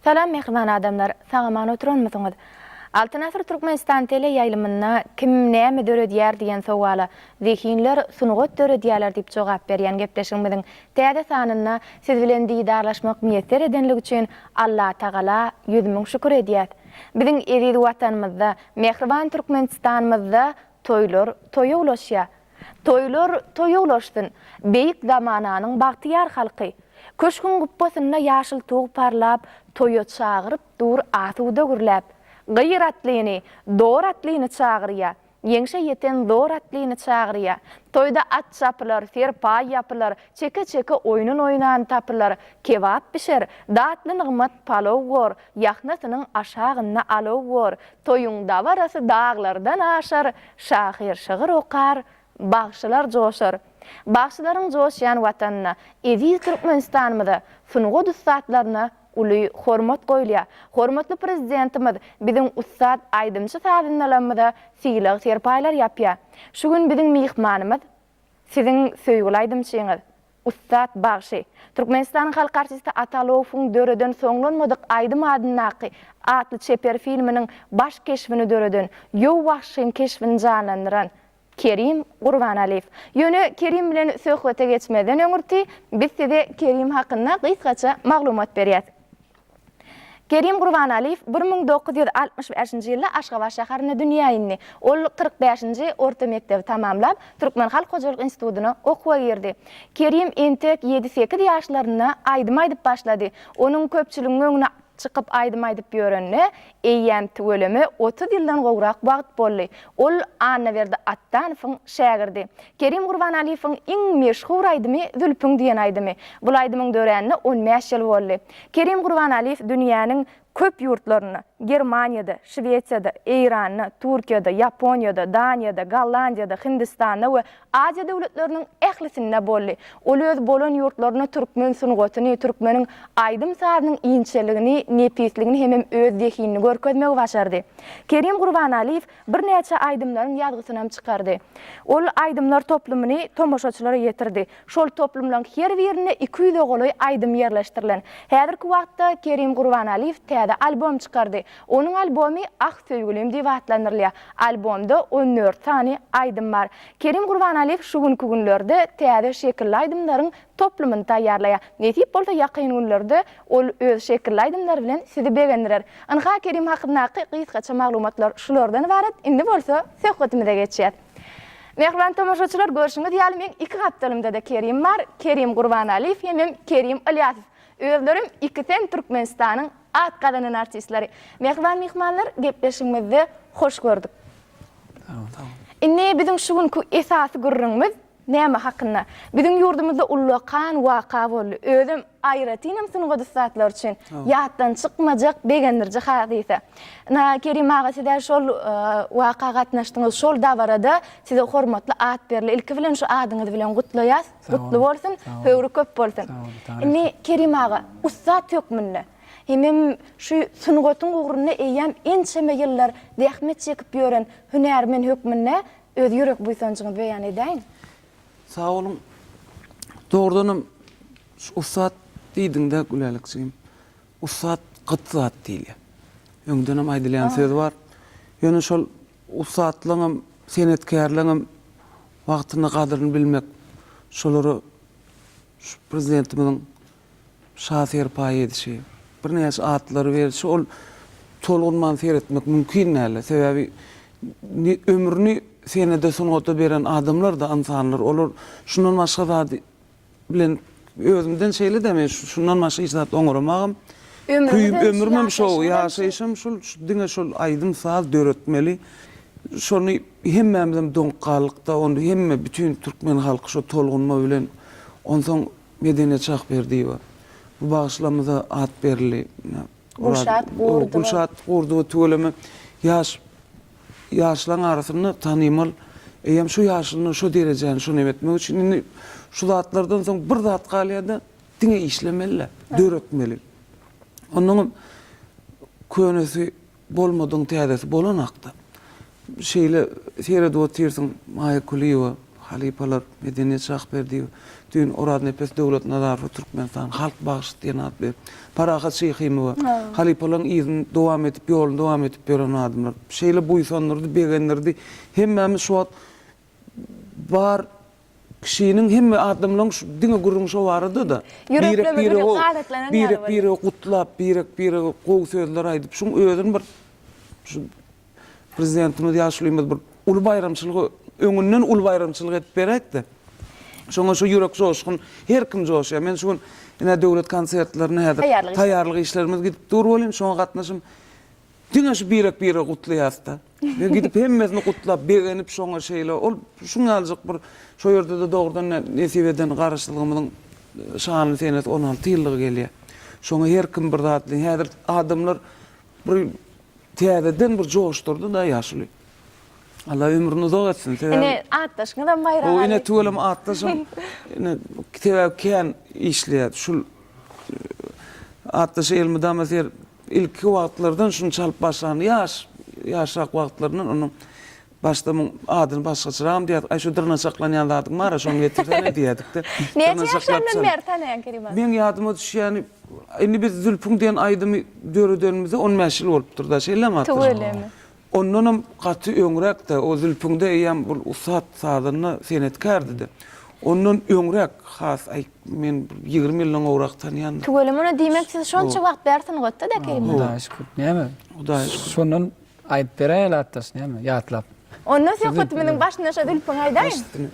Salam mähriban adamlar, sag-aman oturanmysyňyz? Altyn asyr Türkmenistan tele ýaýlymynda kim näme döredýär diýen sowala Zehinler sungat döredýärler diýip jogap berýän gepleşigimiziň täze sanynda siz bilen didarlaşmak miýesser edenligi üçin Allatagala 100.000 şükür edýäs. Biziň eziz Watanymyzda, mähriban Türkmenistanymyzda toýlar toýa ulaşýar. Toýlar toýa ulaşsyn, beýik zamananyň bagtyýar halky! Köşgüň gupbasynda ýaşyl tug parlap, Toýa çagyryp dur asuda gürläp. Gyr atlyny, dor atlyny çagyrýa, Ýeňşe ýeten zor atlyny çagyrýa. Toýda at çapylar, serpaý ýapylar, Çeke-çeke oýnun oýnan tapylar, Kebap bişer, datly nygmat palow bor, Ýahnasynyň aşagynda alow bor. Toýuň dabarasy daglardan aşar, Şahyr şygyr okar, bagşylar joşar. Bagşylaryň joşýan Watanyna, eziz Türkmenistanymyza, sungat ussatlaryna uly hormat goýulýar. Hormatly Prezidentimiz biziň ussat aýdymçy-sazandalarymyza sylag-serpaýlar ýapýar. Şu gün biziň myhmanymyz siziň söýgüli aýdymçyňyz, Ussat bagşy, Türkmenistanyň halk artisti Ata Alowowyň döreden Soňlanmadyk aýdym adyndaky atly çeper filminiň baş keşbini döreden, Ýow bagşyň keşbini janlandyran Kerim Gurbanalyýew. Ýöne Kerim bilen söhbete geçmezden öňürti biz size Kerim hakynda gysgaça maglumat berýäs. Kerim Gurbanalyýew 1965-nji ýylda Aşgabat şäherinde dünýä indi. Ol 45-nji orta mekdebi tamamlap, Türkmen halk hojalyk institutyna okuwa girdi. Kerim entek ýedi-sekiz ýaşlarynda aýdym aýdyp başlady. Onuň köpçüligiň öňüne çykyp aýdym aýdyp ýörenine eýýäm tüweleme 30 ýyldan gowrak wagt boldy. Ol Annaberdi Atdanowyň şägirdi. Kerim Gurbanalyýewiň iň meşhur aýdymy Zülpüň diýen aýdymy. Bul aýdymyň döränine 15 ýyl boldy. Kerim Gurbanalyýew dünýäniň köp ýurtlarynda, Germaniýada, Şwesiýada, Eýranda, Türkiýede, Ýaponiýada, Daniýada, Gollandiýada, Hindistanda we Aziýa döwletleriniň ählisinde boldy. Ol öz bolan ýurtlarynda türkmen sungatyny, türkmeniň aýdym-sazynyň inçeligini, nepisligini hemem öz zehinini görkezmegi başardy. Kerim Gurbanalyýew birnäçe aýdymlaryň ýazgysynam çykardy. Ol aýdymlar toplumyny tomaşaçylara ýetirdi. Şol toplumlaryň her birinde 200-e golaý aýdym ýerleşdirilen. Häzirki wagtda Kerim Gurbanalyýew täze albom çykardy. Onuň albomy Ah, söýgülim diýip atlandyrylýar. Albomda 14 sany aýdym bar. Kerim Gurbanalyýew şu günki günlerde täze şekilli aýdymlaryň toplumyny taýýarlaýar. Nesip bolsa ýakyn günlerde ol öz şekilli aýdymlary bilen sizi begendirer. Ynha Kerim hakyndaky gysgaça maglumatlar şulardan ybarat, indi bolsa söhbetimize geçýäs. Mähriban tomaşaçylar görşüňiz ýaly meň iki gapdalymda-da Kerim bar, Kerim Gurbanalyýew hemem Kerim Ylýasow. Özlerem ikisem Türkmenistanyň at gazanan artistleri. Mähriban myhmanlar gepleşigimizde hoş gördük. Indi biziň şu günki esasy gürrüňimiz Näme hakynda? Biziň ýurdumyzda ullakan waka boldy. Özem aýratynam sungat ussatlary üçin ýatdan çykmajak begendiriji hadysa. Ynha, Kerim aga siz-ä şol waka gatnaşdyňyz, şol dabarada size hormatly at berildi. Ilki bilen şu adyňyz bilen gutlaýas. Gutly bolsun, höwri köp bolsun. Indi Kerim aga, ussat hökmünde hemem şu sungatyň ugrunda eýýäm ençeme ýyllar zähmet çekip ýören hünärmen hökmünde Öz ýürek buýsanjyňyzy beýan edäýiň. Sag boluň. Dogrudanam şu ussat diýdiňdä Gülälekjigim. Ussat gyt zat diýilýär. Öňdenem aýdylýan söz bar. Ýöne şol ussatlaňam, senetkärleňem wagtynda gadryny bilmek, şolara şu Prezidentimiziň Şa serpaý edişi, birnäçe atlary berişi ol tolgunman seretmek mümkin däldi. Sebäbi ömrüni senede sungata beren adamlar-da ynsanlar. Olar şundan başga zady bilen özümden şeýle-de men şundan başga hiç zat oňaramagam. Küýüm ömrümem şo, ýaşaýşym şul, diňe şol aýdym-saz döretmeli. Şony hemmämizem doňup galdyk-da, ony hemme bütin türkmen halky şo tolgunma bilen onsoň Medeniýet Şahberdiýewa. Bu bagşylarymyza at berildi. Gülşat Gurdowa. Gülşat Gurdowa tüweleme ýaş ýaşlaryň arasynda tanymal. Eýýäm şu ýaşynda şu derejäni şony etmek üçin indi şu zatlardan soň bir zat galýar-da, diňe işlemeli-de, döretmeli. Onnoňam könesi bolmadygyň täzesi bolanakda. Şeýle seredip otyrsyň Maýa Kulyýewa. Halypalar Medeniýet Şahberdiýew, düýn Oraznepes Döwletnazarowa Türkmenistan Halk bagşysy diýen at berip, Parahat Şyhymowa, halypalaryň yzyny dowam edip, ýoluny dowam edip ýören adamlar. Şeýle buýsandyrdy, begendirdi. Hemmämiz şu wagt bar kişiniň, hemme adamlaryň şu diňe gürrüň şo barada-da. Ýüreklerimiz ganatlanan ýaly bolýar. Birek-biregi gutlap, birek-birege gowy sözler aýdyp, şuň özüni bir şu Prezidentimiz ýaşulymyz bir uly baýramçylygy öňünden uly baýramçylyk edip beräýtdi. Şoňa şu ýürek joşgun her kim joşýar. Men şu gün ine döwlet konsertlerine häzir taýýarlyk işlerimiz gidip dur welin şoňa gatnaşym diňe şu birek-biregi gutlaýarys-da. Men gidip hemmesini gutlap begenip şoňa şeýle ol şuň ýalyjyk bir şo ýerde-de dogrudan nesip eden Garaşsyzlygymyzyň şanly senesi 16 ýyllygy gelýär. Şoňa her kim bir zat häzir adamlar bir Täzeden bir joşdurdy-da ýaşuly. Allah ömrüni uzak etsin. Sebäbi Ine atdaşyňyzam baýrak aldy. Ine tüweleme atdaşym. Ine sebäbi kän işleýär. Şul atdaşy elmydama ser ilki wagtlardan şuny çalyp başlan ýaş ýaşrak wagtlaryndan onuň başda muň adyny başgaçaragam diýýärdik. Aý şu dyrnaçaklanýan zadyň bar-a şony getirsene diýýärdik-de. Näçe ýaşlaryndan bäri tanaýaň Kerim aga? Meň ýadyma düşýäni Indi biz Zülpüň diýen aýdymy döredenimize 15 ýyl bolupdyr-da, şeýlemi Atajan? Tüweleme. Ondanam gaty öňräk-de, o Zülpüňde eýýäm bir ussat sazanda, senetkärdi-de. Ondan öňräk has, aý, men bir 20 ýyldan gowrak tanýan. Tüweleme, onda diýmek siz şonça wagt bäri sungatda-da Kerim aga? Hudaýa şükür. Näme? Hudaýa şükür. Şondan aýdyp beräýeli atdaş, näme, ýatlap. Onda söhbetimiziň başynda şo Zülpüňi aýdaýyň. Baş üstüne.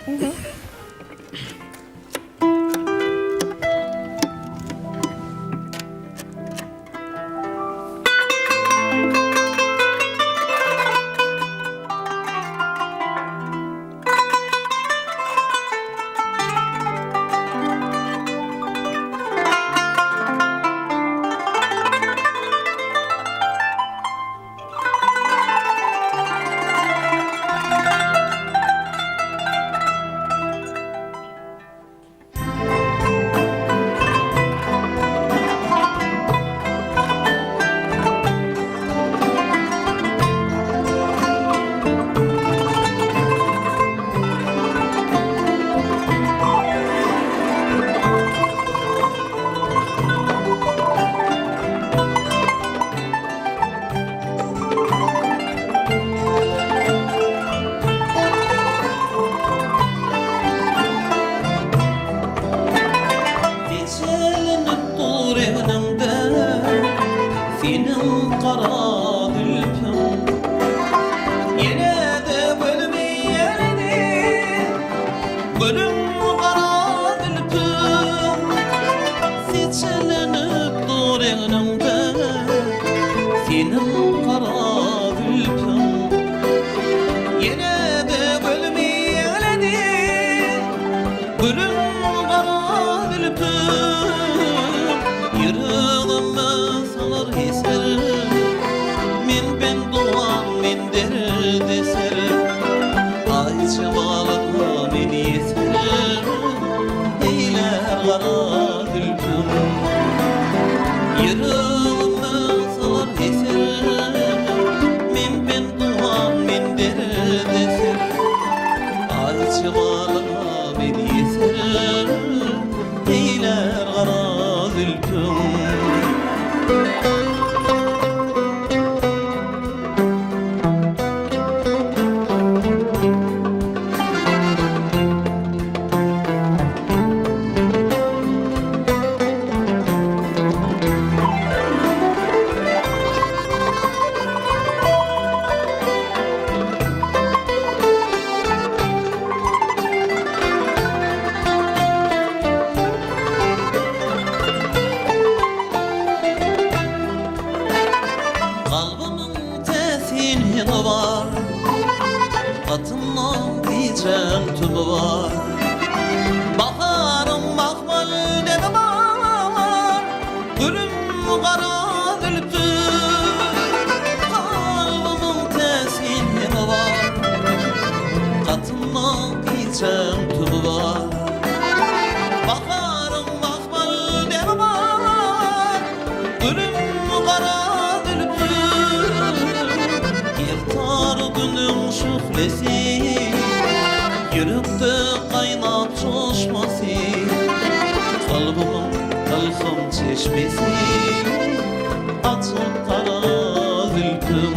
Seçelenip dur egniňde Seniň gara zülpüň Ýene-de gözümi ýeledi Gülüň gara zülpüň Seçelenip dur egniňde Seniň gara zülpüň Ýene-de gözümi ýeledi Gülüň gara zülpüň Ýüregime salar heser Men bendiwan, men derdeser Aý jemalyňa men ýeser Eýlär gara zülpüň Ýüregime salar heser Men bendiwan, men derdeser Aý jemalyňa men ýeser Eýlär gara zülpüň. Kalbymyň täsin heňi bar, Gatyndan gijäň tümi bar. Baharyň mahmal demi bar, Gülüm gara zülpi. Kalbymyň täsin heňi bar, Gatyndan gijäň tümi bar. Baharyň mahmal demi bar, Gülüm gara zülpi. Ertar günüň şöhlesi, Ýürekde. çeşmesi Açyk gara zülpüň.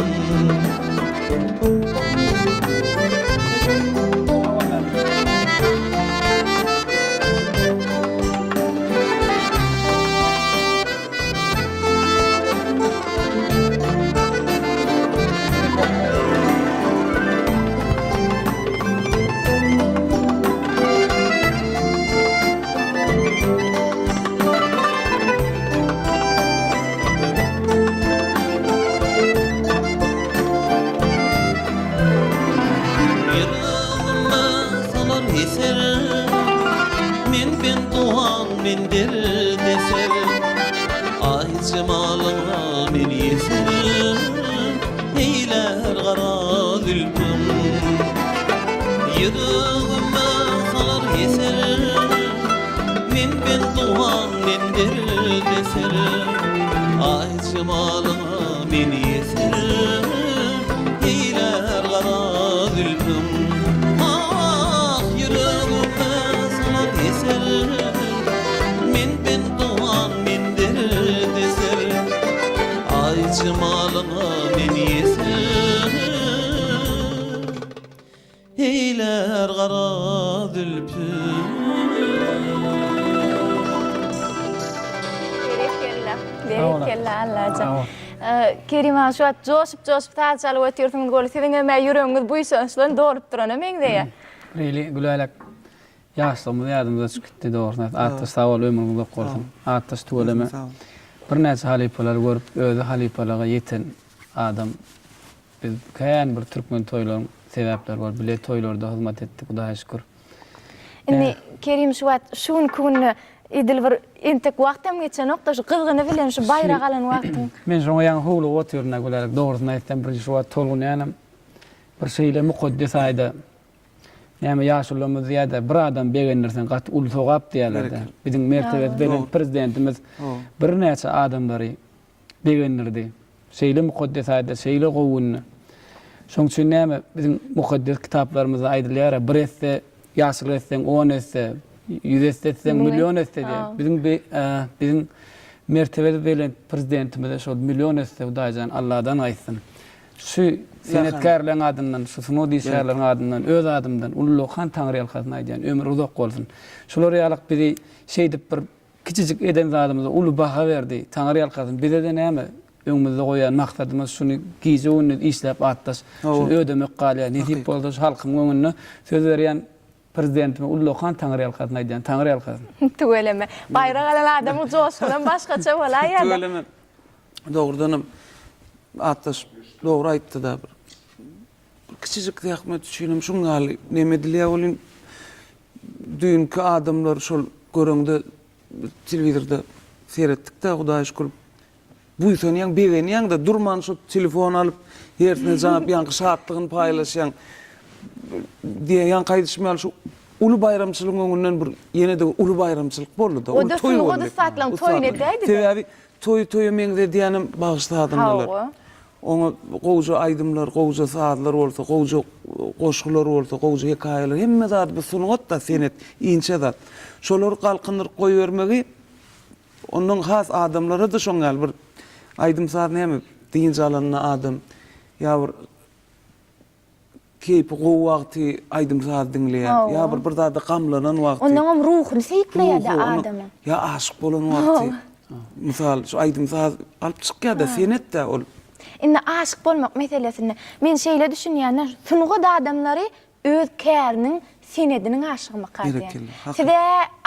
Ýüregime salar heser, Men benduwan, men derdeser. Aý jemalyňa men ýeser, Eýlär gara zülpüň. Ýüregime salar heser, Men benduwan, men derdeser. Aý jemalyňa men ýeser, Eýlär gara zülpüň. Ah, ýüregime salar heser, Men benduwan, men derdeser. Aý jemalyňa men ýeser, Eýlär gara zülpüň. Berekella. Berekella Allajan. Kerim aga şu wagt joşup-joşup saz çalyp otyrsyňyz goly siziňem-ä ýüregiňiz buýsançdan dolup durana meňzeýär. Really Gülälek ýaşlygymyz ýadymyzdan çykyp gitdi dogrusyny aýtsak. Atdaş sag bol ömrüň uzak bolsun. Atdaş tüweleme birnäçe halypalary görüp özi halypalyga ýeten adam. Biz kän bir türkmen toýlaryň sebäpleri bolup bile toýlarda hyzmat etdik Hudaýa şükür. Indi Kerim şu wagt şu günki günde edil bir entek wagtam geçenokda şu gyzgyny bilen şu baýrak alan wagtyň. Men şoňa ýaňy howlugyp otyryn-da Gülälek dogrusyny aýtsam bir şu wagt tolgunýanam bir şeýle mukaddes aýda näme ýaşulamyz diýýär-de bir adam begendirseň gaty uly sogap diýýärler-de. Biziň mertebesi belent prezidentimiz birnäçe adamlary begendirdi. Şeýle mukaddes aýda, şeýle gowy günde. Şoň üçin näme, biziň mukaddes kitaplarymyzda aýdylýar-a, bir esse ýagşylyk etseň, on esse, ýüz esse etseň, million esse diýip. Biziň biziň mertebeli belent Prezidentimize şol million esse Hudaýjan Alladan gaýtsyn. Şu senetkärleň adyndan, şu sungat işgärleriň adyndan, öz adymdan ullakan Taňryýalkasyn aýdýan, ömri uzak bolsun. Şular ýalyk bizi şeýdip bir Kiçijik eden zadymyza uly baha berdi. Taňry ýalkasyn. Bize-de näme, öňümizde goýan maksadymyz şuny gije-gündiz işläp atdaş, şuny ödemek galýar. Nesip bolsa şu halkyň öňünde söz berýän Prezidentime ullakan Taňry ýalkasyn aýdýan. Taňry ýalkasyn. Tüweleme. Baýrak alan adamyň joşgunam başgaça bolaýýa-da. Tüweleme. Dogrudanam atdaş dogry aýtdy-da bir. Kiçijik zähmet üçinem şuň ýaly neme edilýär welin, düýnki adamlar şol göreňde telewizorda seretdik-de, Hudaýa şükür, buýsanýaň, begenýäň-de, durman şo telefon alyp, hersine jaň edip, ýaňky şatlygyny paýlaşýaň. Diýen, ýaňky aýdyşym ýaly şu uly baýramçylygyň öňünden bir ýene-de bir uly baýramçylyk boldy-da, uly O-da toý sungat boldy. ussatlaryň toýuny edäýdi-de. Sebäbi toýy toýa meňzedýänem bagşy-sazandalar. Hawa. Oňa gowja aýdymlar, gowja sazlar bolsa, gowja goşgular bolsa, gowja hekaýalar, hemme zady bu sungat-da, senet, inçe zat. Şolary galkyndyryp goýbermegi ondan has adamlara-da şoň ýaly bir aýdym-saz näme, dynç alanda adam ýa bir keýpi gowy wagty aýdym-saz diňleýär, ýa bir bir zada gamlanan wagty. Onnoňam ruhuny seýikleýär-de adamyň. Ýa aşyk bolan wagty. Mysal, şu aýdym-saz alyp çykýar-da, senet-dä ol. Indi aşyk bolmak meselesinde men şeýle düşünýän-de, sungat adamlary öz käriniň, senediniň aşygymyka diýýän. Siz-ä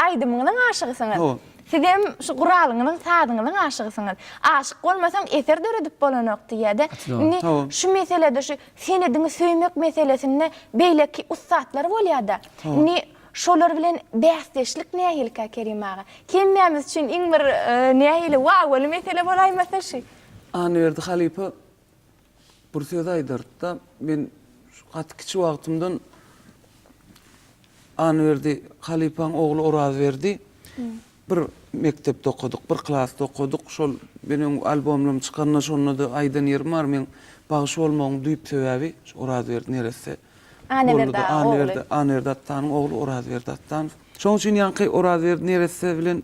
aýdymyňyzyň aşygysyňyz. Sizem şu guralyňyzyň, sazyňyzyň aşygysyňyz. Aşyk bolmasaň eser döredip bolanok diýýär-de. Indi şu meselede şu senediňi söýmek meselesinde beýleki ussatlar bolýar-da. Indi şolar bilen bäsdeşlik nähilikä Kerim aga? Hemmämiz üçin iň bir nähili wawwaly mesele bolaýmasa şu. Annaberdi halypa bir söz aýdardy-da, men gaty kiçi wagtymdan Annaberdi halypaň ogly Orazberdi bir mekdepde okadyk, bir klasda okadyk. Şol meniň albomlarym çykanda şonda-da aýdan ýerim bar, meň bagşy bolmagyň düýp sebäbi şu Orazberdi neresse Annaberdi aga ogly. Annaberdi Atdanyň ogly Orazberdi Atdanow. Şonuň üçin ýaňky Orazberdi neresse bilen.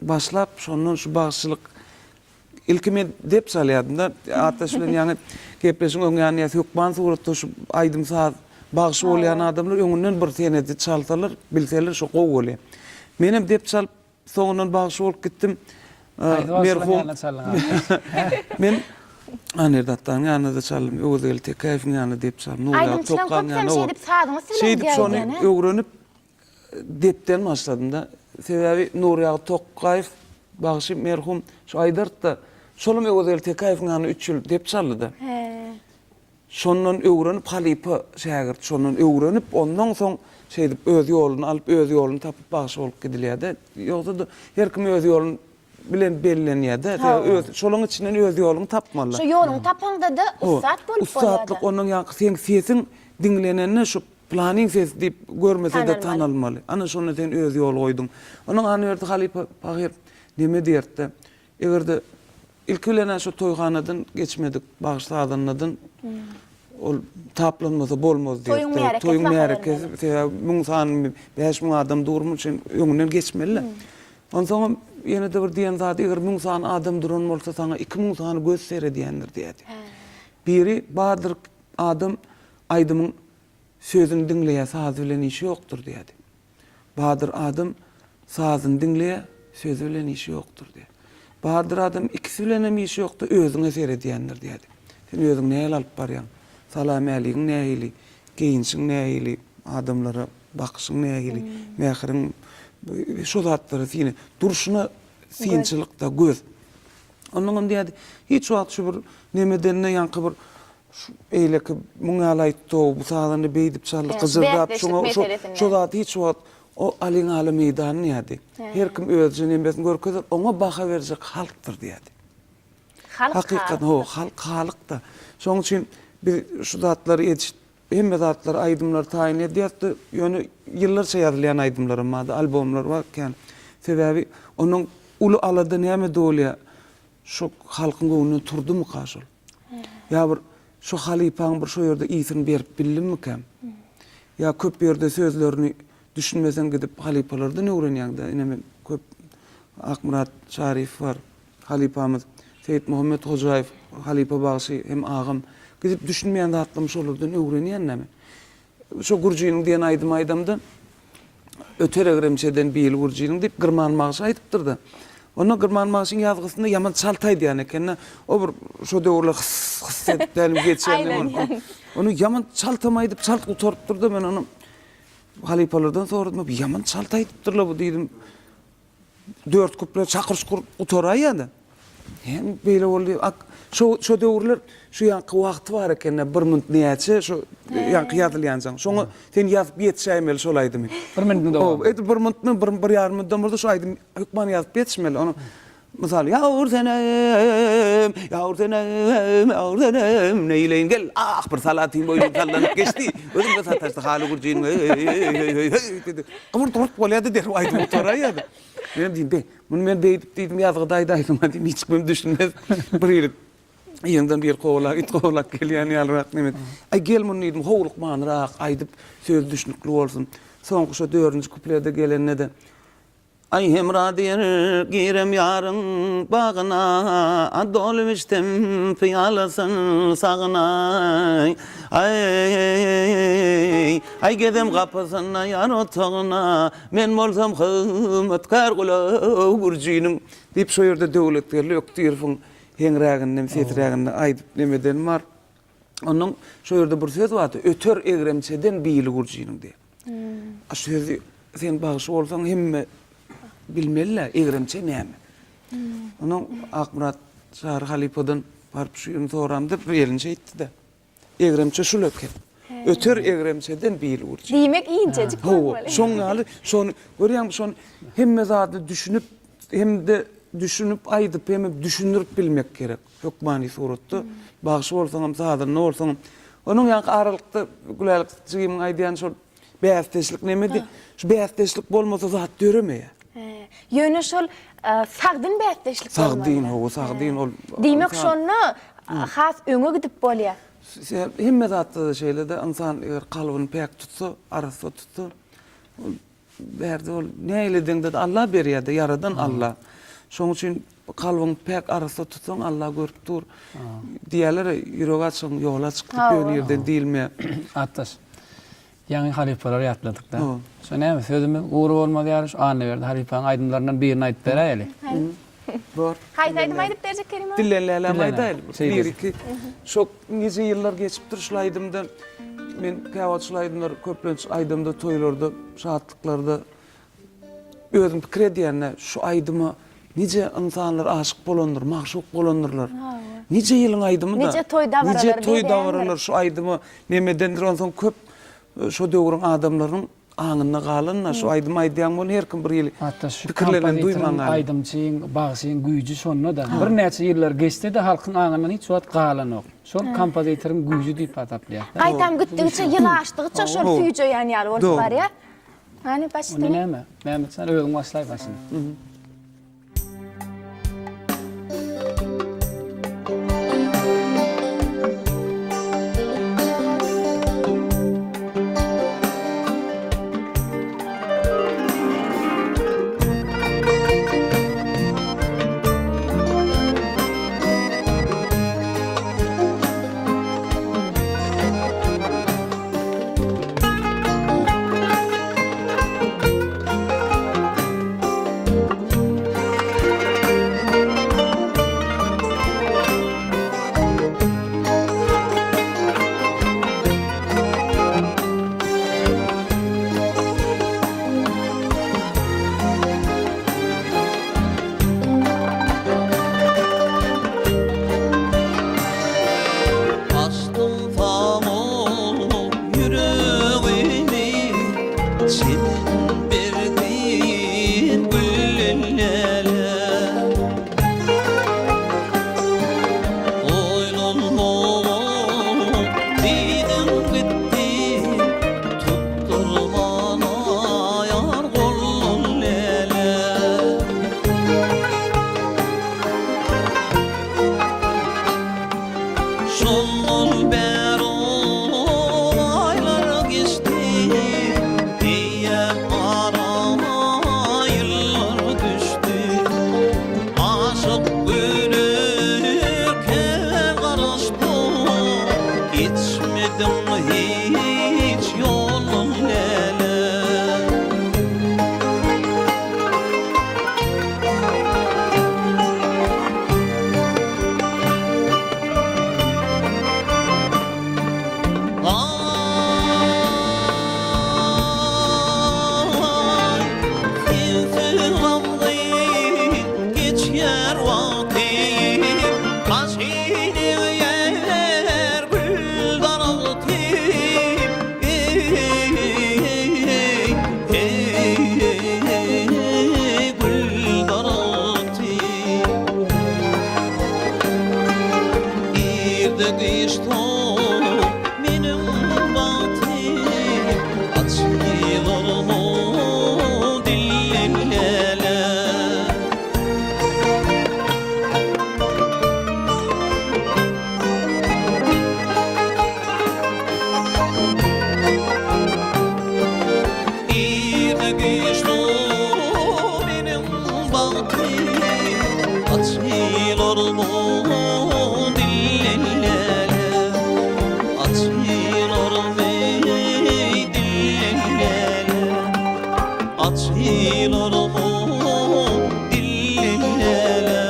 başlap, şondan şu bagşylyk ilki men dep çalýardym-da, Ataş bilen ýaňy gepleşiň öň ýany ýa hökman suratda şu aýdym-saz bagşy bolýan adamlar öňünden bir senedi çalsalar, bilseler şo gowy bolýar. Menem dep çalyp, soňundan bagşy bolup gitdim. Haýsy bagşylaryň Merhum ýanynda çaldyň Ataş? Men Anberdi Atdanyň ýanynda-da çaldym, Öwezgeldi Tekäýewiň ýanynda dep çaldym, Nurýagdy Aýdymçylaryň Tokgaň köpüsem ýanynda. şeýdip sazyň üsti bilen Şeýdip gidýär şony öýdýän, hä? öwrenip, Depden başladym-da. Sebäbi Nurýagdy Tokgaýew bagşy merhum şu aýdardy-da, şolam Öwezgeldi Tekäýewiň ýanynda üç ýyl dep çaldy-da. Şondan öwrenip halypa şägirt şondan öwrenip, ondan soň şeýdip öz ýoluny alyp, öz ýoluny tapyp bagşy bolup gidilýär-de. Ýogsa-da her kim öz ýoluny bilen bellenýär-de. Sebäbi öz şolaň içinden öz ýoluňy tapmaly. Şo ýoluňy tapaňda-da ussat bolup bolýar-da. Ussatlyk ondan ýaňky seň sesiň diňlenende şu Pylanyň sesi diýip görmese-de tanalmaly. Ana şonda sen öz ýol goýduň. Onuň Anwerdi halypa pahyr neme diýerdi-de, eger-de ilki bilen-ä şo toýhanadan geçmedik bagşy sazandadan ol taplanmasa bolmaz diýerdi. Toýuň Toýuň märekesi, sebäbi müň sany, 5000 adam dur munuň üçin öňünden geçmeli-de. Onsoňam ýene-de bir diýen zady, eger müň sany adam duran bolsa saňa 2000 sany göz seredýändir diýerdi. Biri bardyr adam Aýdymyň sözüni diňleýär, sazy bilen işi ýokdur diýýärdi. Badyr adam sazyny diňleýär, sözi bilen işi ýokdur diýýär. Badyr adam ikisi bilenem işi ýokdur, özüňe seredýändir diýýärdi. Sen özüňi nähili alyp barýaň? Salam-äligiň nähili? Geýinişiň nähili? Adamlara bakyşyň nähili? Mähriň şo zatlara syn durşuna synçylykda göz. Onnoňam diýýärdi, hiç wagt şu bir nemeden-de ýaňky bir Şu beýleki muň ýaly aýtdy-ow, bu sazanda beýdip çaldy, gyjyrdap, şoňa şo şo zat hiç wagt o alyň ala meýdany diýýärdi. Her kim özüçe nemesini görkezer, oňa baha berjek halkdyr diýýärdi. Halk Hakykatdan, hawa, halk halykda. Şonuň üçin biz şu zatlary edişip, hemme zatlary, aýdymlary taýyn edýäs-de, ýöne ýyllarça ýazylýan aýdymlaram bardy, albomlar bar kän. Sebäbi onuň uly alada näme dolýar? Şo halkyň göwnünden turdumyka şol? Ýa bir şo halypaň bir şo ýerde ysyny berip bildimmikäm? Ýa köp ýerde sözlerini düşünmeseň gidip halypalardan öwrenýäň-dä. Ine men köp Akmyrat Çaryýew bar, halypamyz, Seýitmuhammet Hojaýew halypa bagşy hem agam. Gidip düşünmeýän zatlarymy şolardan öwrenýän-dä men. Şo Gürjiniň diýen aýdymy aýdamda, Öter egremçeden bili gürjiniň diýip Girman bagşy aýdypdyr-da. Onda Girman bagşyň ýazgysynda ýaman çalt aýdýan eken-de. O bir şo döwürler hys hys edip dälim geçýän. Ony ýaman çaltam aýdyp, çalt gutarypdyr-da, men ony halypalardan soradym, ýaman çalt aýdypdyrlar bu diýdim. Dört kuple çakyr-çukur gutaraýýar-da. Hem beýle boldy. Ak, şo şo döwürler şu ýaňky wagty bar ekende, bir minut näçe şo ýaňky ýazylýanjaň. Şoňa sen ýazyp ýetişäýmeli şol aýdymy. Bir minutyň dowamynda. Edil bir minutmy, bir bir ýarym minutdan bolsa şu aýdym hökman ýazyp ýetişmeli. Ony mysal, Ýawur senem, ýawur senem, ýawur senem, neýleýin gel, ah, bir salatyn boýnum sallanyp geçdi. Özüme sataşdy haly gürjiniň, heý-heý-heý-heý diýdi. Gybyrt-gybyrt bolýardy, derrew aýdym gutaraýýardy. Menem diýdim, be, muny men beýdip diýdim, ýazgyda aýdaýsam-a diýdim, hiç kimem düşünmez. Bir hili yzyňdan biri kowalap, it kowalap gelýän ýalyrak neme. Aý, gel muny diýdim, howlukmanrak aýdyp, sözi düşnükli bolsun. Soňky şo dördünji kuplede gelende-de, Aý hemra diýer girem ýaryň bagyna, A dolup içsem pyýalasyn sagyna. Aý, aý gezem gapysynda ýar otagyna, Men bolsam hyzmatkär gula gürjiniň. Diýip şo ýerde Döwletgeldi Ökdirowyň heňräginden, sesräginde aýdyp nemeden bar. Onnoň şo ýerde bir söz bardy, Öter egremçeden bili gürjiniň diýip. A şu sözi sen bagşy bolsaň hemme bilmeli-dä, egremçe näme? Onnoň Akmyrat Çary halypadan baryp şu ýerini soramda bir elini şeýtdi-de. Egremçe şul eken. Öter egremçeden bili gürji. Diýmek inçejik bolmaly. Hawa, şoň ýaly, şony görýäňmi, şony hemme zady düşünip hem-de düşünip aýdyp hem düşündirip bilmek gerek. Hökmany suratda bagşy bolsaňam, sazanda bolsaňam. Onuň ýaňky aralykda Gülälek jigimiň aýdýan şol bäsdeşlik nemedi? Şu bäsdeşlik bolmasa zat döremeýär. Ýöne şol sagdyn bäsdeşlik bolmaly. Sagdyn, hawa, sagdyn ol. Diýmek şonda has öňe gidip bolýar. Hemme zatda-da şeýle-de, ynsan eger kalbyny päk tutsa, arassa tutsa, ol. Bärde ol nähili edeňde-de Alla berýär-de, ýaradan Alla. Şonuň üçin kalbyňy päk, arassa tutsaň Alla görüp dur. Diýýärler-ä, ýüregi açygyň ýoly açyk diýip ýöne ýerden diýilmeýär. Atdaş, ýaňy halypalary ýatladyk-da. Şo näme, sözümiz gury bolmaz ýaly şu Annaberdi halypaň aýdymlaryndan birini aýdyp beräýeli. Bor. Haýsy aýdymy aýdyp berjek Kerim aga? Dillen lälämi aýdaýly. Bir-iki. Şo nije ýyllar geçipdir şul aýdymdan. Men käwagt şul aýdymlary köplenç aýdamda toýlarda, şatlyklarda özüm pikir edýän-de, şu aýdyma nije ynsanlar aşyk bolandyr, magşuk bolandyrlar. Nije ýylyň aýdymy-da. Nije toý dabaralar Nije toý dabaralar şu aýdyma neme edendir. Onsoň köp şo döwrüň adamlarynyň Aňynda galan-da, şu aýdymy aýdýaň welin her kim bir hili Hatda şu pikirlerden duýman kompozitoriň, galýar. aýdymçyň, bagşyň güýji şonda-da. Birnäçe ýyllar geçse-de halkyň aňyndan hiç wagt galanok. Şol kompozitoriň güýji diýip hasaplaýas-da. Gaýtam gitdigiçe ýyl aşdygyça şol süýjeýän ýaly bolup barýar. Hany başda. Onda näme? Mämmetjan özüň başlaý başyny. Açdym saňa ýüregimi Çemen berdim güllere. Oýlanmaga diýdim gitdim, Tutdurman aýar golun lele. Şondan bäri aýlar geçdi, Eýýäm arama ýyllar düşdi. Aşyk gülürkä garaşdym, Geçmediň hiç ýolun läle. Aý, sensiz gamgyn geçýär wagtym, Başyn egýär gül daragtym, Eý, eý, gül daragtym. Irde giç soň meniň bagtym Açylarmy dillen läle. Irde giç soň meniň bagtym Açylarmy dillen läle. Açylarmy dillen läle. Açylarmy dillen läle.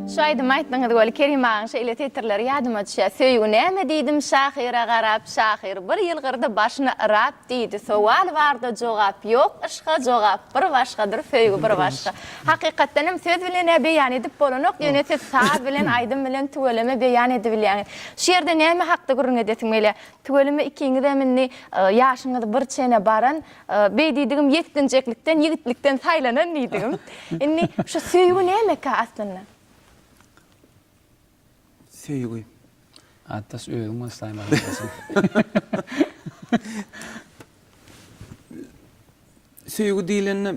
Şu aýdymy aýtdyňyz weli Kerim agaň şeýle setirleri ýadyma düşýär, Söýgi näme diýdim şahyra garap, şahyr bir ýylgyrdy başyny yrap diýdi, sowal barda jogap ýok yşga jogap bir başgadyr söýgi bir başga. Hakykatdan hem söz bilen-ä beýan edip bolanok, ýöne siz saz bilen aýdym bilen tüweleme beýan edibilýäňiz. Şu ýerde näme hakda gürrüň edesiň gelýär? Tüweleme ikiňizem indi ýaşyňyz bir çene baran, Beý diýdigim ýetginjeklikden, ýigitlikden saýlanan diýdigim. Indi şu söýgi nämekä aslynda? Söýgi. Atdaş özüň başlaýma gardaşym. Söýgi diýlende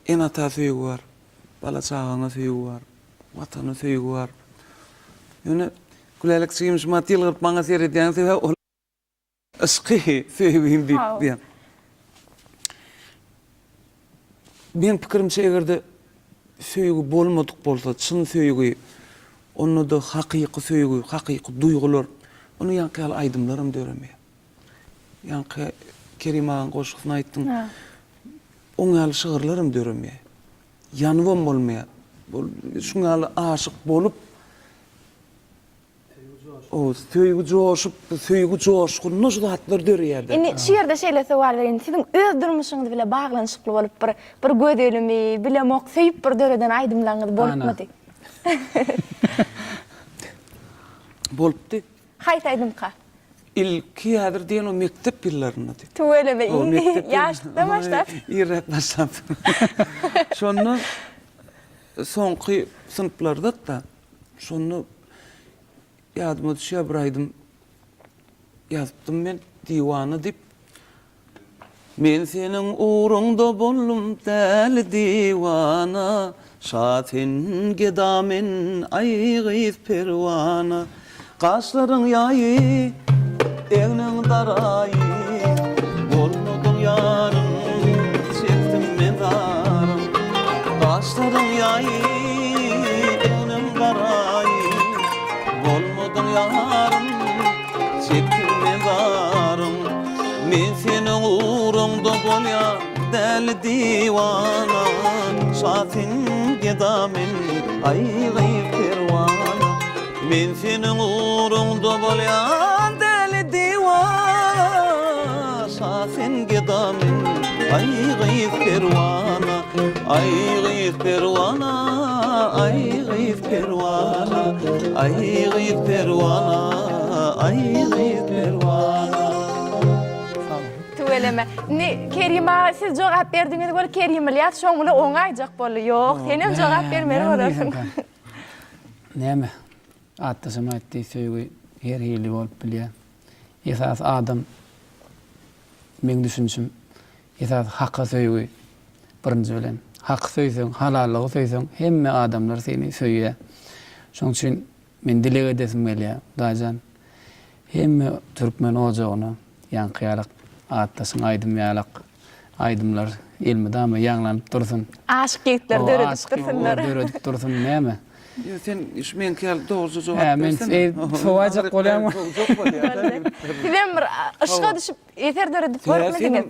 ene-ata söýgi bar, bala-çagaňa söýgi bar. Watana söýgi bar. Ýöne Gülälek jigim şumat ýylgyryp maňa seredýän sebäbi ol yşky söýgim diýip diýen. Meň pikirimçe egerde söýgi bolmadyk bolsa, çyn söýgi, onda-da hakyky söýgi, hakyky duýgular, onda ýaňky ýaly aýdymlaram döremeýär. Ýaňky Kerim agaň goşgusyny aýtdyň. Oň ýaly şygyrlaram döremeýär. Ýanybam bolmaýar. Şuň ýaly aşyk bolup, söýgi joşup, söýgi joşgunyna şu zatlar döreýär-de. Indi şu ýerde şeýle sowal bereýin, siziň öz durmuşyňyz bile baglanyşykly bolup bir bir gözelimi, bilemok, söýüp bir döreden aýdymlaryňyz bolupmydy? Bolupdy. Haýsy aýdymka? Ilki häzir diýen o mekdep ýyllaryndady. Tüweleme ýaşlykdan başlap. Irräk başlapdym. Şonda soňky synplarda-da şonda ýadyma düşýär bir aýdym ýazypdym men Diwana diýip. Men seniň ugruňda boldum däli diwana, Şa sen, geda men, aý gyz perwana. Gaşlaryň ýaýy, egniň daraýy, Bolmadyň ýarym, çekdim men zarym. Gaşlaryň ýaýy, egniň daraýy, Bolmadyň ýarym, Çekdim men zarym, men seniň ugruňda bolýan däli diwana, Şa sen, geda men, aý gyz perwana. Men seniň ugruňda bolýan däli diwana, Şa sen, geda men, aý gyz perwana. Aý gyz perwana, aý gyz perwana, Aý gyz perwana, aý gyz perwana. Tüweleme. Indi Kerim aga siz jogap berdiňiz weli Kerim Ylýas şoň bilen oňaýjak boldy. Ýok, senem jogap bermeli bolarsyň. Näme? Atdaşam aýtdy, söýgi her hili bolup bilýär. Esasy adam meň düşünişim Esasy haka söýgi birinji bilen. Haky söýseň, halallygy söýseň hemme adamlar seni söýýär. Şoň üçin men dileg edesim gelýär, Hudaýjan hemme türkmen ojagyna ýaňky ýalak atdaşyň aýdymy ýalak aýdymlar elmydama ýaňlanyp dursun. Aşyk ýigitler döredip dursunlar. Aşyk ýigitler döredip dursun näme. Ýok sen şu meňki ýaly dogruja jogap bersene. Hä men sowaýjak bolýan. Sizem bir yşga düşüp Eser döredip görüpmidiňiz?